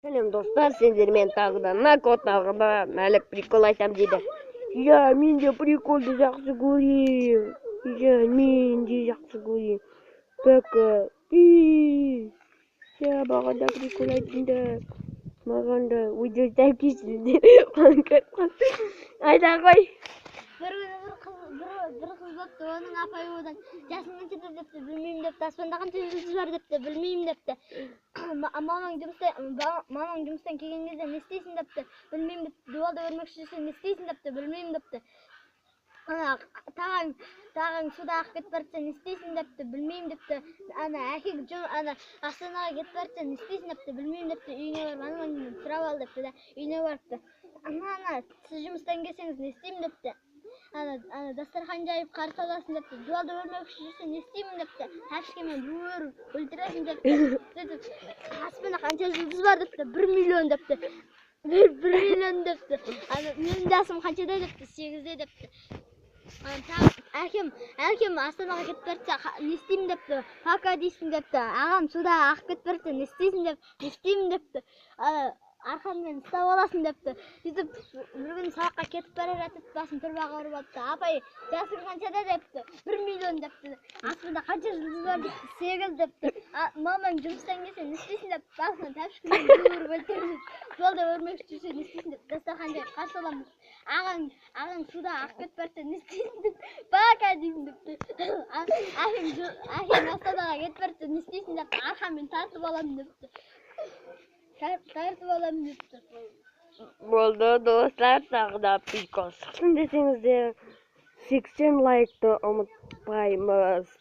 Сәлем, достар! Сендермен тағы да Нако, тағы да Мәлік прикол айтам дейді. Иә, мен де приколды жақсы көрем. Иә, мен де жақсы көрем. Пока. Иә, маған да прикол айтыңдар. Маған да видео айта ғой. Бір күні бір қыз болыпты, оның апайы одан: «Жасың қаншада?» – депті. «Білмеймін», – депті. «Аспанда қанша жұлдыз бар?» – депті. «Білмеймін», – депті. Мамаң жұмыстан келген кезде не істейсің?» – депті. «Білмеймін», – депті. «Дуалда өрмекші жүрсе, не істейсің?» – депті. «Білмеймін», – депті. Ана тағаң суда ағып кетіп бара жатса, не істейсің?» – депті. «Білмеймін», – депті. Ана әкең ана Астанаға кетіп бара жатса, не істейсің?» – депті. «Білмеймін», – депті. «Үйіңе барып, анамнан сұрап ал», – депті да, үйіне барыпты. Ана, «Сіз жұмыстан келсеңіз, не істеймін?» – депті. Ана «Дастархан жайып, қарсы аласың», – депті. «Дуалда өрмекші жүрсе, не істеймін?» – депті. «Тәпішкемен өріп өлтіресің», – депті. Сөйтіп, «Аспанда қанша жұлдыз бар?» – депті. «1 миллион», – депті. «1 миллион», – депті. Ана, «Менің жасым қаншада?» – депті. «Сегізде», – депті. Ана, әкем Астанаға кетіп бара жатса, не істеймін?» – депті. «Пока дейсің», – депті. Ағам суда ағып кетіп бара жатса, не істейсің деп, «Не істеймін?» – депті. Ана, «Арқаммен ұстап аласың», – депті. Сөйтіп, бір күні сабаққа кетіп бара жатып, басын тұрбаға ұрып алыпты. «Апай, жасың қаншада?» – депті. «1 миллион», – депті. «Аспанда қанша жұлдыз бар?» – депті. «Сегіз», – депті. «Мамаң жұмыстан келсе, не істейсің?» – деп, басынан тәпішкемен ұрып өлтірді. «Жолда өрмекші жүрсе, не істейсің?» – деп, «Дастархан жайып, қарсы аламын». Ағаң суда ағып кетіп бара жатса, не істейсің?» – деп, «Пока деймін», – депті. Әкең Астанаға кетіп бара жатса, не істейсің?» – деп, «Арқаммен тартып аламын», – депті. «Тартып аламын», – депті. Болды, достар, тағы да прикол шықсын десеңіздер, 80 лайкты ұмытпаймыз.